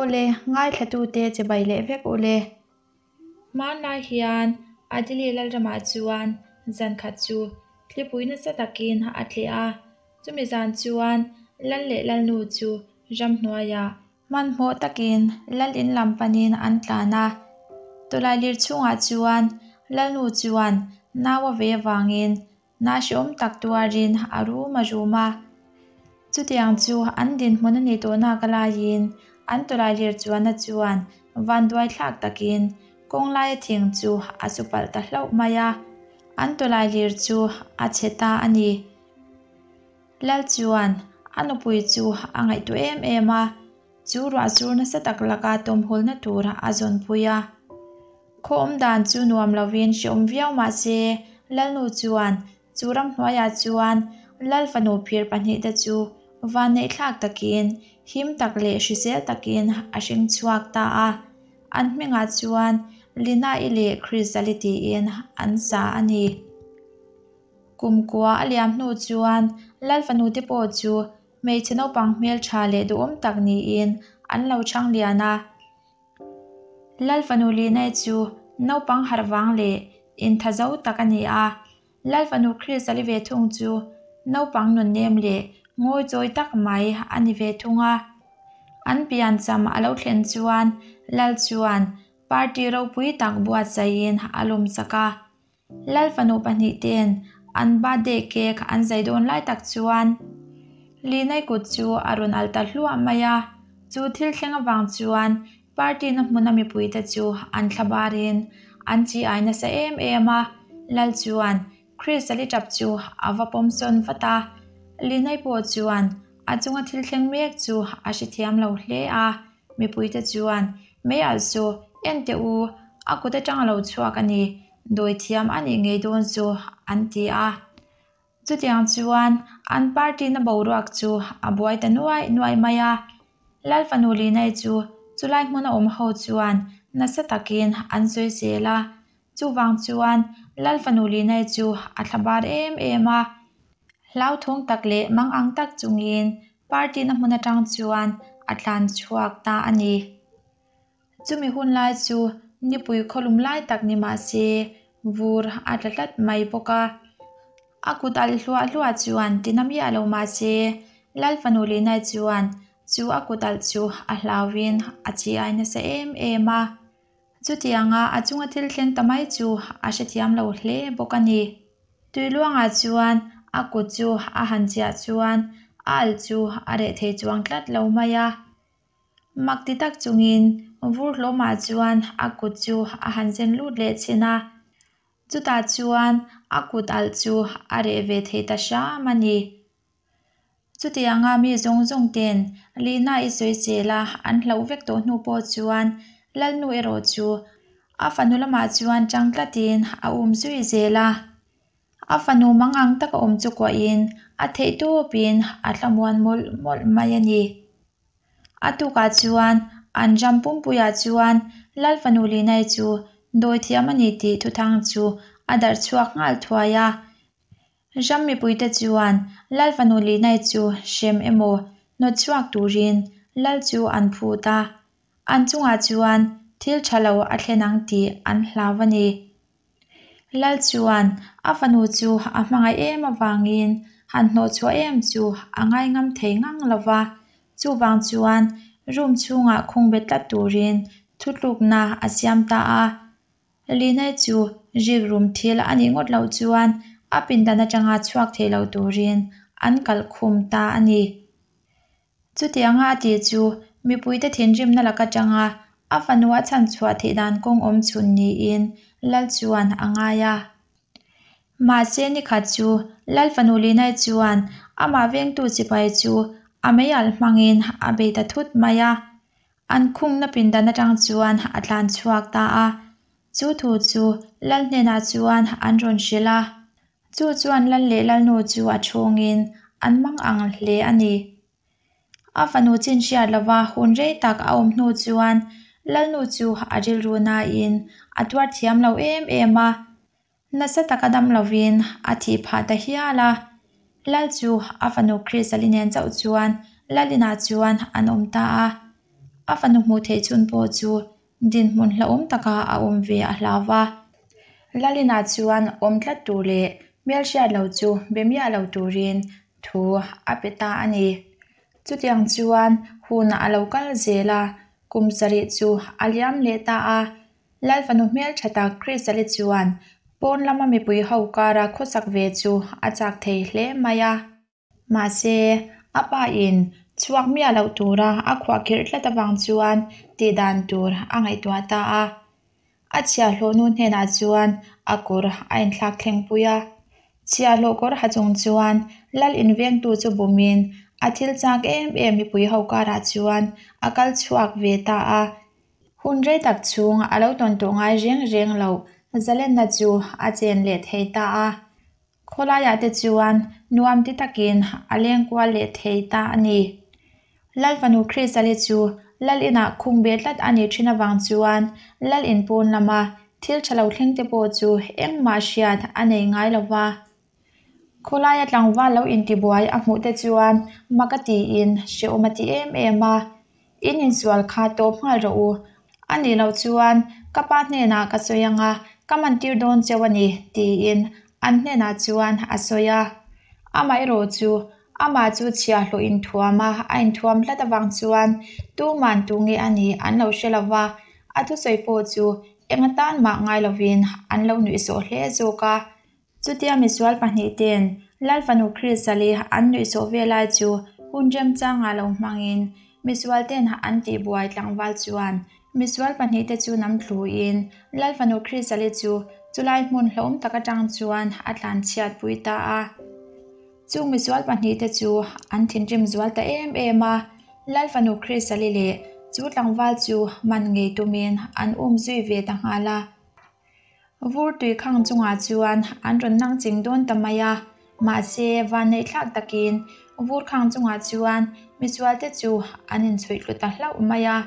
Awle, ngaithlatute chibai leh vek ule. Hmanlai hian Adili Lalramah chuan zan khat chu thlipui nasa takin a tleh a, chumi zan chuan Lal leh Lalnu chu ramhnuaiah hmanhmawh takin Lal in lam panin an tlan a. Tawlailir chhungah chuan Lalnu chuan nau a ve avangin Na hreawm tak tuarin a rum a rum a. Chutiang chu an dinhmun a nih tawh nak alaiin an tawlailir chuanna chuan vanduai thlak takin kawng laia thing chu a su palh ta hlauh mai a. An tawlailir chu a chhe ta a ni. Lal chuan a nupui chu a ngaihtuah em em a. Chu ruah sur nasa tak laka tawmhulna tur a zawnpui a. Khaw awm dan chu nuam lovin hreawm viau mah se, Lalnu chuan chu ramhnuaiah chuan Lal fanu phir pahnihte chu vanneihthlak takin, him tak leh hrisel takin a hring chhuak ta a. An hmingah chuan Lina-i leh Chris-a-li tiin an sa a ni. Kumkua a liam hnu chuan Lal fanute pawh chu Hmeichhe naupang hmeltha leh duhawm tak niin an lo chhang lian a. Lal fanu Linae chu naupang harh vang leh intha zo tak a ni a. Lal fanu Chris-a li ve thung chu naupang nunnem leh ngawichawi tak mai a ni ve thung a. An piancham a lo thlen chuan Lal chuan party ropui tak buatsaihin a lawmsak a. Lal fanu pahnihten an birthday cake an zai dawn lai tak chuan Linai kut chu a rawn al ta hluah mai a, chu thil thleng avang chuan party na hmuna mipuite chu an thla barin an chi ai nasa em em a, Lal chuan Chris-a li tap chu a va pawm sawn vat a, Linai pawh chuan a chunga thil thleng mek chu a hrethiam lo hle a. Mipuite chuan, Mei alh chu, en teh u, a kut atang a lo chhuak a ni, dawi thiam a nih ngei dawn chu, an ti a. Chutiang chuan an party na boruak chu a buai ta nuai nuai mai a. Lal fanu Linai chu chulai hmuna awm ho chuan nasa takin an sawi zel a. Chuvang chuan Lal fanu Linai chu a thla bar em em a. Hlauthawng tak leh mang ang tak chungin party na hmun atang chuan a tlan chhuak ta a ni. Chumi hun lai chu nipui khawlum lai tak ni mah se vur a tla tlat mai bawk a. A kut alh hluah hluah chuan ti na miah lo mah se Lal fanu Linai chuan chu a kut alh chu a hlauhin a chi ai nasa em em a. Chutianga a chunga thil thleng ta mai chu a hrethiam lo hle bawk a ni. Tuiluangah chuan a kut chu a han chiah chuan a alh chu a reh thei chuang tlat lo mai a. Mak ti tak chungin vur hlawmah chuan a kut chu a han zen lut leh chhin a. Chutah chuan a kut alh chu a reh ve thei ta hram a ni. Chutianga mi zawng zawng ten Lina i sawi zel a, an hlauh vek tawh hnu pawh chuan Lalnu erawh chu a fanu lamah chuan tang tlatin a um zui zel a. A fanu mang ang taka awm chu kuahin a theih tawpin a thlamuan mawlh mawlh mai a ni. A tukah chuan an ram pumpuiah chuan Lal fanu Linai chu dawithiam a ni tih thuthang chu a darh chhuak nghal thuai a. Ram mipuite chuan Lal fanu Linai chu hrem emaw hnawt chhuak turin Lal chu an phut a, an chungah chuan thil tha lo a thlen ang tih an hlau a ni. Lal chuan a fanu chu a hmangaih em avangin han hnawh chhuah em chu a ngaingam thei ngang lo va, chuvang chuan room chhungah khungbet tlat turin thutlukna a siam ta a. Linai chu rikrum thil a nih ngawt loh chuan a pindan atanga chhuak thei lo turin an kalh khum ta a ni. Chutianga a tih chu mipuite thinrimna lak atanga a fanu a chhan chhuah theih dan kawng awm chhun niin Lal chuan a ngai a. Mahse nikhat chu Lal fanu Linai chuan amah vengtu sipai chu a meialh hmangin a bei ta thut mai a. An khungna pindan atang chuan a tlan chhuak ta a, chu thu chu Lal hnenah chuan an rawn hrilh a. Chu chuan Lal leh Lalnu chu a chhungin an mang ang hle a ni. A fanu chin hriat lova hun rei tak a awm hnu chuan Lalnu chu a rilru nain a tuar thiam lo em em a. Nasa taka dam lovin a thih phah ta hial a, Lal chu a fanu Chris-a li nen chauh chuan Lal inah chuan an awm ta a. A fanu hmuh theih chhun pawh chu dinhmun hlauhawm taka a awm ve a hlau va. Lalina chuan awm tlat tur leh hmelhriat lo chu be miah lo turin thu a pe ta a ni. Chutiang chuan hun a lo kal zel a, kum sarih chu a liam leh ta a. Lal fanu hmeltha tak Kristali chuan pawn lama mipui ho kara khawsak ve chu a chak thei hle mai a. Mahse, a pa in chhuak miah loh tura a khuahkhirh tlat avang chuan tih dan tur a ngaihtuah ta a. A chhiahhlawh nu hnenah chuan a kawr a inthlak thleng pui a. Chhiahhlawh kawr ha chung chuan lal invengtu chu bumin a thil chak em em mipui ho karah chuan a kal chhuak ve ta a. Hun rei tak chhung a lo tawn tawh ngai reng reng loh zalenna chu a chen leh thei ta a. Khawlaiah te chuan nuam ti takin a leng kual leh thei ta a ni. Lal fanu Kristali chu Lal inah khung ve tlat a nih thin avang chuan Lal in pawn lama thil tha lo thleng te pawh chu engmah hriat a nei ngai lo va. Khawlaia tlangval lo intibuai a hmuh te chuan mak a tiin hrehawm a ti em em a. In insual kha tawp nghal rawh u. A nih loh chuan ka pa hnenah ka sawi ang a, ka man tir dawn cheu a ni, tiin an hnenah chuan a sawi a. Amaherawh chu amah chu chhiahhlawh inthuam a, a inthuam tlat avang chuan tuman tu nge a nih an lo hre lo va, a thusawi pawh chu eng atan mah ngai lovin an lo nuihsawh hle zawk a. Chutia misual pahnihten Lal fanu Kristali an nuihsawh ve lai chu hun remchangah lo hmangin misualten an tihbuai tlangval chuan misual pahnihte chu nam thluin Lal fanu Kristali chu chulai hmun hlauhawm tak atang chuan a tlanchhiatpui ta a. Chung misual pahnihte chu an thinrim zual ta em em a, Lal fanu Kristali leh chu tlangval chu man ngei tumin an umzui ve ta nghal a. Vur tui khang chungah chuan an rawn nang ching dawn ta mai a, mahse vanneih thlak takin vur khang chungah chuan misualte chu an inchhuih tlu ta hlauh mai a.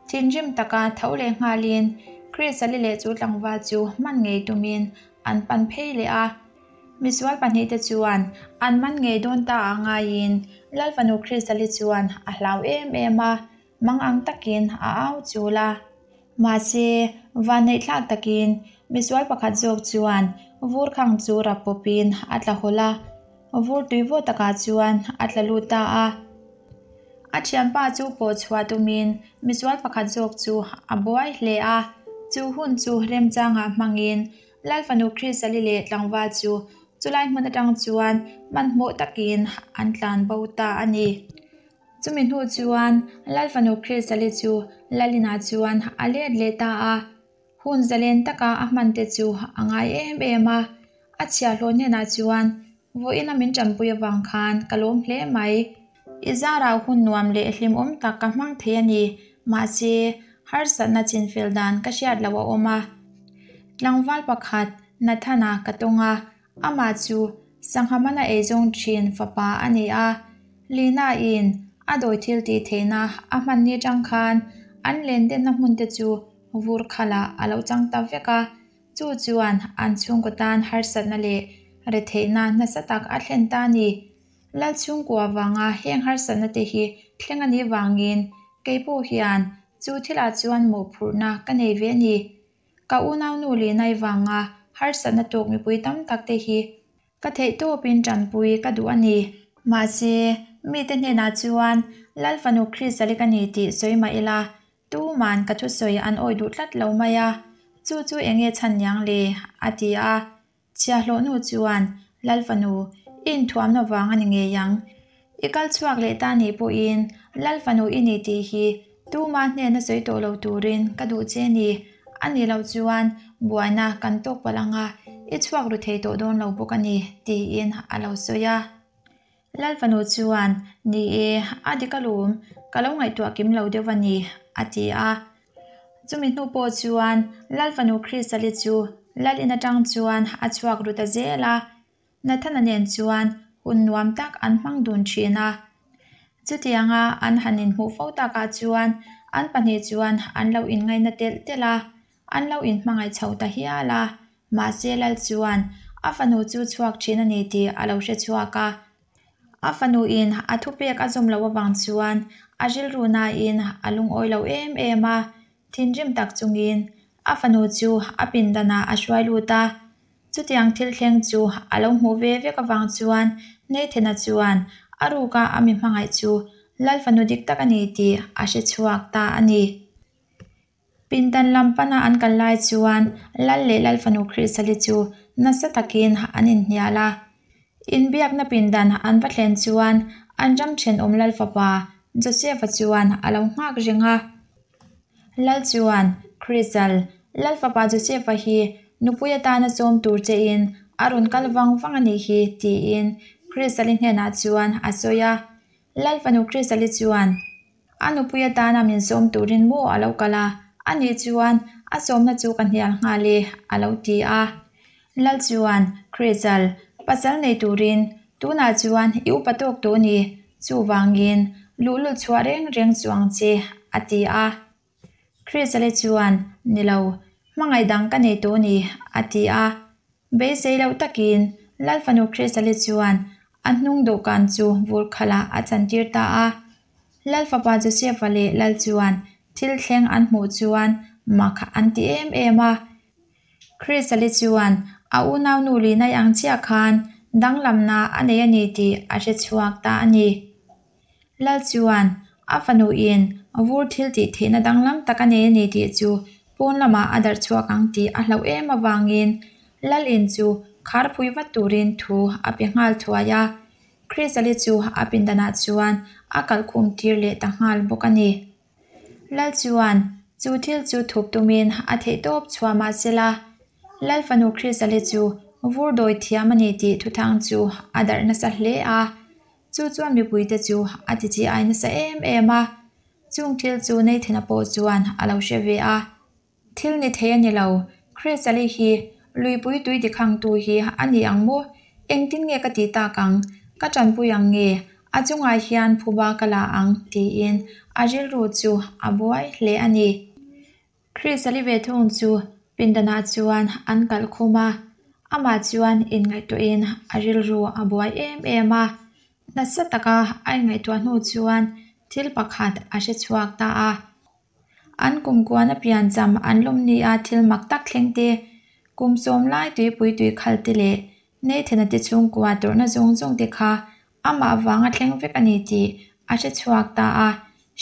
Thinrim taka tho leh nghalin Chris-a leh chu tlangval chu hman ngei tumin an pan phei leh a. Misual pahnihte chuan an man ngei dawn ta ah ngaiin Lal fanu Chris-a chuan a hlau em em a, Mang ang takin a au chul a. Mahse, vanneihthlak takin misual pakhat zawk chuan vur khang chu rap pawpin a tla hawlh a, vur tui vawt takah chuan a tla lut ta a. A thianpa chu pawh chhuah tumin misual pakhat zawk chu a buai hle a, chu hun chu remchangah hmangin Lal fanu Kristali leh tlangval chu chulai hmun atang chuan hmanhmawh takin an tlan bo ta a ni. Chumi hnu chuan Lal fanu Kristali chu Lalinah chuan a let leh ta a, hun zalen taka a hman te chu a ngai em em a. A chhiahhlawh hnenah chuan, Vawiina min tanpui avang khan ka lawm hle mai. I zarah hun nuam leh hlimawm tak ka hmang thei a ni. Mahse, harsatna chinfel dan ka hriat loh a awm a. Tlangval pakhat Nathana ka tawng a, Amah chu sangha mana eizawng thin fapa a ni a, Lina-in a dawi thil tih theihna a hman ni atang khan an lendenna hmun te chu vur khalah a lo chang ta vek a, chu chuan an chhungkaw tan harsatna leh retheihna nasa tak a thlen ta a ni. Lal chhungkua vanga heng harsatna te hi thleng a nih vangin kei pawh hian chu thilah chuan mawhphurhna ka nei ve a ni. Ka unaunu leh nai vanga harsatna tawk mipui tam tak te hi ka theih tawpin tanpui ka duh a ni. Mahse, mite hnenah chuan Lal fanu Kristali ka ni tih sawi mah ila, tuman ka thusawi an awih duh tlat lo mai a, chu chu eng nge chhan niang le? a ti a. Chhiahhlawh nu chuan, Lal fanu, i inthuamna vang a ni ngei ang. I kal chhuak leh ta nih pawhin Lal fanu i ni tih hi tuma hnena sawi tawh lo turin ka duh che ni. A nih loh chuan buaina kan tawk palh ang a, i chhuak ru thei tawh dawn lo bawk a ni, tiin a lo sawi a. Lal fanu chuan, Ni e, a dik alawm, ka lo ngaihtuah kim lo deuh a ni, a ti a. Chumi hnu pawh chuan Lal fanu Kristali chu Lal in atang chuan a chhuak ru ta zel a, Nathana nen chuan hun nuam tak an hmang dun thin a. Chutianga an han inhmuh fo takah chuan an pahnih chuan an lo inngaina telh telh a, an lo inhmangaih chho ta hial a. Mahse Lal chuan a fanu chu chhuak thin a ni tih a lo hre chhuak a. A fanu in a thupek a zawm loh avang chuan a rilru nain a lungawi lo em em a, thinrim tak chungin a fanu chu a pindanah a hruai lut a. Chutiang thil thleng chu a lo hmuh ve vek avang chuan Nathan-a chuan a ruka a mi hmangaih chu Lal fanu dik tak a ni tih a hre chhuak ta a ni. Pindan lam pana an kal lai chuan Lal leh Lal fanu Kristali chu nasa takin an inhnial a. Inbiakna pindan an va thlen chuan an ram thenawm Lal fapa Joseph-a chuan a lo nghak reng a. Lal chuan, Kristal, Lal fapa Joseph-a hi nupui atana sawm tur chein a rawn kal vang vang a nih hi, tiin Kristali hnenah chuan a sawi a. Lal fanu Kristali chuan, A nupui atana min sawm turin maw a lo kal a, anih chuan a sawmna chu ka hnial nghal e, a lo ti a. Lal chuan, Kristal, pasal nei turin tunah chuan i upa tawk tawh ni, chuvangin luhlul chhuah reng reng chu ang che, a ti a. Kristale chuan, Ni lo, hmangaih dang ka nei tawh ni, a ti a. Beisei loh takin Lal fanu Kristale chuan a hnung dawhkan chu vur khalah a chantir ta a. Lal fapa Joseph-a leh Lal chuan thil thleng an hmuh chuan mak an ti em em a. Kristali chuan a unaunu Linai ang chiah khan danglamna a nei a ni tih a hre chhuak ta a ni. Lal chuan a fanuin vur thil tih theihna danglam tak a nei a ni tih chu pawn lamah a darh chhuak ang tih a hlauh em avangin Lal in chu khar phui vat turin thu a pe nghal thuai a. Kristali chu a pindanah chuan a kalkhum tir leh ta nghal bawk a ni. Lal chuan chu thil chu thup tumin a theih tawp chhuah mah sela, Lal fanu Kristali chu vur dawi thiam a ni tih thuthang chu a darh nasa hle a. Chu chuan mipuite chu a ti chi ai nasa em em a, chung thil chu Nathan-a pawh chuan a lo hre ve a. Thil ni thei a ni lo, Kristali hi luipui tui tikhangtu hi a ni ang maw? Engtin nge ka tih tak ang? Ka tanpui ang nge? A chungah hian phuba ka la ang tiin a rilru chu a buai hle a ni. Kristali ve thung chu pindanah chuan an kalh khum a, amah chuan inngaihtuahin a rilru a buai em em a. Nasa taka a inngaihtuah hnu chuan thil pakhat a hre chhuak ta a. An kumkuan a piancham an lawm nia thil mak tak thleng te, kum sawm lai tuipui tui khal te leh Nathan-a te chhungkua tawrhna zawng zawng te kha amah vanga thleng vek a ni tih a hre chhuak ta a,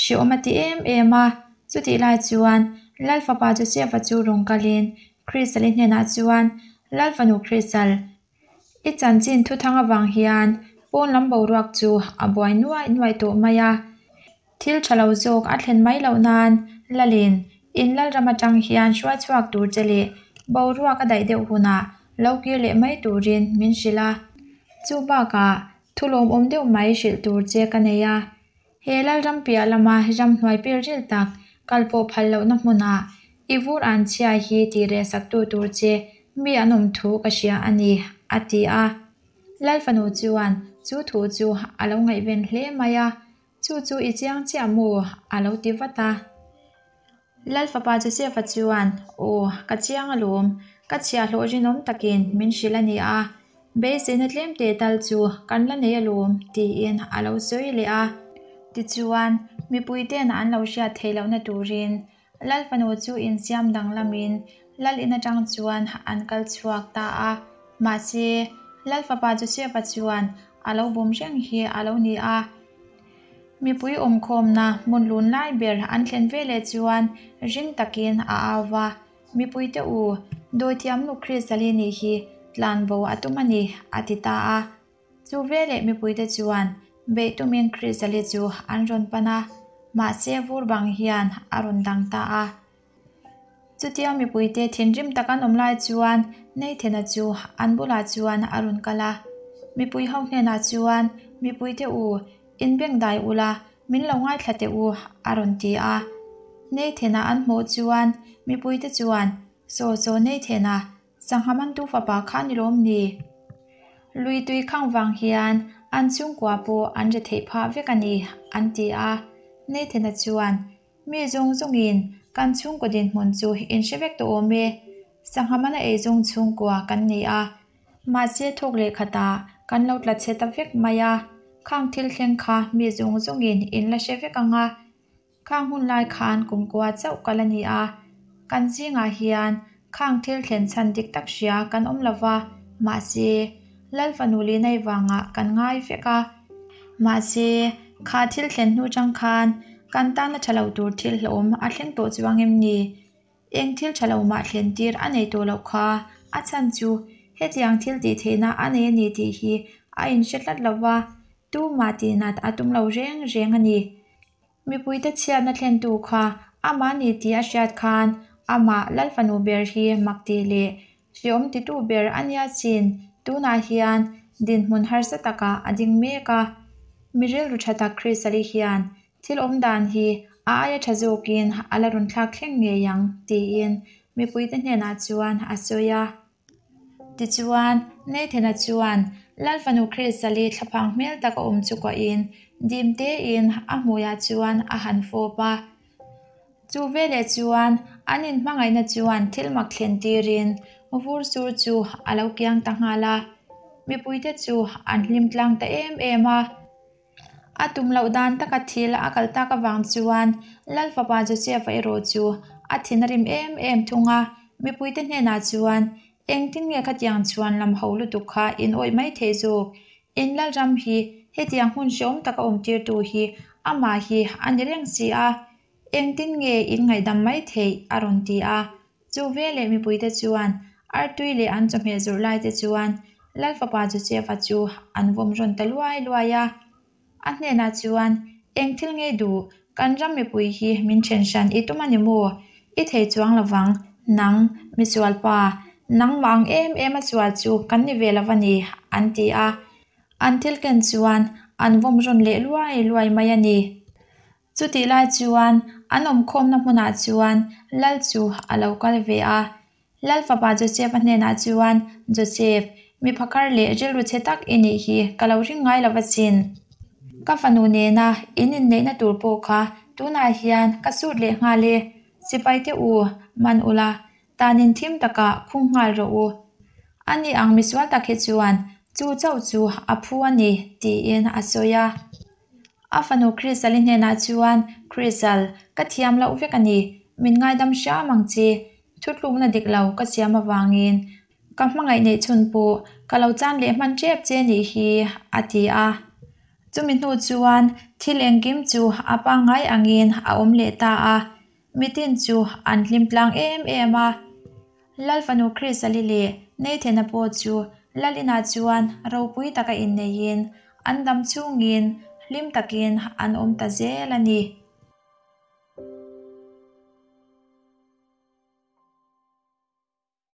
hreawm a ti em em a. Chutih lai chuan Lal fapa Joseph-a chu rawn kalin Crystal-i hnenah chuan, Lal fanu Crystal, I chanchin thuthang avang hian pawn lam boruak chu a buai nuaih nuaih tawh mai a. Thil tha lo zawk a thlen mai loh nan Lalin in Lalram atang hian hruai chhuak tur che leh boruak a daih deuh hunah lo kir leh mai turin min hrilh a. Chu bakah thu lawmawm deuh mai hrilh tur che ka nei a. He Lalram piah lama ramhnuai pil ril tak kal pawh phal lohna hmunah i vur an chhia hi tih reh saktu tur che mi an awm thu ka hria a ni, a ti a. Lal fanu chuan chu thu chu a lo ngaihven hle mai a. Chu chu i chiang chiah maw? a lo ti vat a. Lal fapa Joseph-a chuan, Aw, ka chiang alawm. Ka chhiahhlawh rinawm takin min hrilh a ni a. Beiseina tlem teh tal chu kan la nei alawm, tiin a lo sawi leh a. Tichuan, mipuite'n an lo hriat theih lohna turin Lal fanu chu insiam danglamin Lal in atang chuan an kal chhuak ta a. Mahse, Lal fapa Joseph-a chuan a lo bum reng hi a lo ni a. Mipui awmkhawmna hmun lun lai ber an thlen veleh chuan ring takin a au va, Mipuite u, dawithiamnu Kristali nih hi tlanbo a tum a ni, a ti ta a. Chu veleh mipuite chuan beih tumin Kristali chu an rawn pan a, mahse vur bang hian a rawn dang ta a. Chutia mipuite thinrim tak an awm lai chuan Nathan-a chu an bulah chuan a rawn kal a. Mipui ho hnenah chuan, Mipuite u, inbeng dai ula, min lo ngaithla teh u, a rawn ti a. Nathan-a an hmuh chuan mipuite chuan, Saw saw Nathan-a, sangha mantu fapa kha ni lawm ni? Lui tui khang vang hian an chhungkua pawh an ri theih phah vek a ni, an ti a. Nathan-a chuan, Mi zawng zawngin kan chhungkaw dinhmun chu in hre vek tawh awm e. Sangha mana ei zawng chhungkua kan ni a. Mahse thawk leh khatah kan lo tla chhe ta vek mai a. Khang thil thleng kha mi zawng zawngin in la hre vek ang a, khang hun lai khan kumkua chauh ka la ni a, kan zingah hian khang thil thlen chhan dik tak hria kan awm lo va, mahse, Lal fanu Linai vangah kan ngai vek a. Mahse, kha thil thlen hnu chang khan kan tana tha lo tur thil hlauhawm a thleng tawh chuang em ni? Eng thil tha lo mah thlen tir a nei tawh loh kha a chhan chu hetiang thil tih theihna a nei a ni tih hi a inhre tlat lo va, tumah tihnat a tum lo reng reng a ni. Mipuite chhiatna thlentu kha amah a ni tih a hriat khan amah Lal fanu ber hi mak tih leh hreawm titu ber a nia chin tunah hian dinhmun harsa takah a ding mek a. Mi rilru tha tak Chrisali hian thil awm dan hi a aia tha zawkin a la rawn thlak thleng ngei ang tiin mipuite hnenah chuan a sawi a. Tichuan, Nathan-a chuan Lal fanu Chrisali thlaphang hmel tak a awm chu kuahin dim tein a hmuiah chuan a han fawp a. Chu veleh chuan an inhmangaihna chuan thil mak thlen tirin vur sur chu a lo kiang ta nghal a. Mipuite chu an hlim tlang ta em em a. A tum loh dan taka thil a kal tak avang chuan Lal fapa Joseph-a erawh chu a thin a rim em em thung a, mipuite hnenah chuan, Engtin nge khatiang chhuan lam ho lutuk kha in awih mai theih zawk? In Lalram hi hetiang hmun hrehawm taka awm tirtu hi amah hi a ni reng si a, engtin nge in ngaihdam mai theih? a rawn ti a. Chu veleh mipuite chuan artui leh an chawhmeh zawrh laite chuan Lal fapa Joseph-a chu an vawm rawn ta luai luai a. A hnenah chuan, Eng thil ngei duh, kan ram mipui hi min then hran i tum a ni maw? I thei chuang lovang, nang, misualpa, nangmah ang em em a sual chu kan ni ve lo a ni, an ti a. An thil ken chuan an vawm rawn leh luai luai mai a ni. Chutih lai chuan an awmkhawmna hmunah chuan Lal chu a lo kal ve a. Lal fapa Joseph-a hnenah chuan, Joseph, mi phakar leh rilru chhe tak i nih hi ka lo ring ngai lo asin. Ka fanu nena in inneihna tur pawh kha tunah hian ka sut leh nghal e. Sipaite u, man ula, tanin thim takah khung nghal rawh u. Ani ang misual tak hi chuan chu chauh chu a phu a ni, tiin a sawi a. A fanu Crystal-i hnenah chuan, Crystal, ka thiam loh vek a ni. Min ngaidam hram ang che. Thutlukna dik lo ka siam avangin ka hmangaih neih chhun pawh ka lo chan leh hman tep che nih hi, a ti a. Chumi hnu chuan thil engkim chu a pangngai angin a awm leh ta a. Mitin chu an hlim tlang em em a. Lal fanu Chrisali leh Nathan-a pawh chu Lal inah chuan ropui taka inneiin an dam chhungin hlim takin an awm ta zel a ni.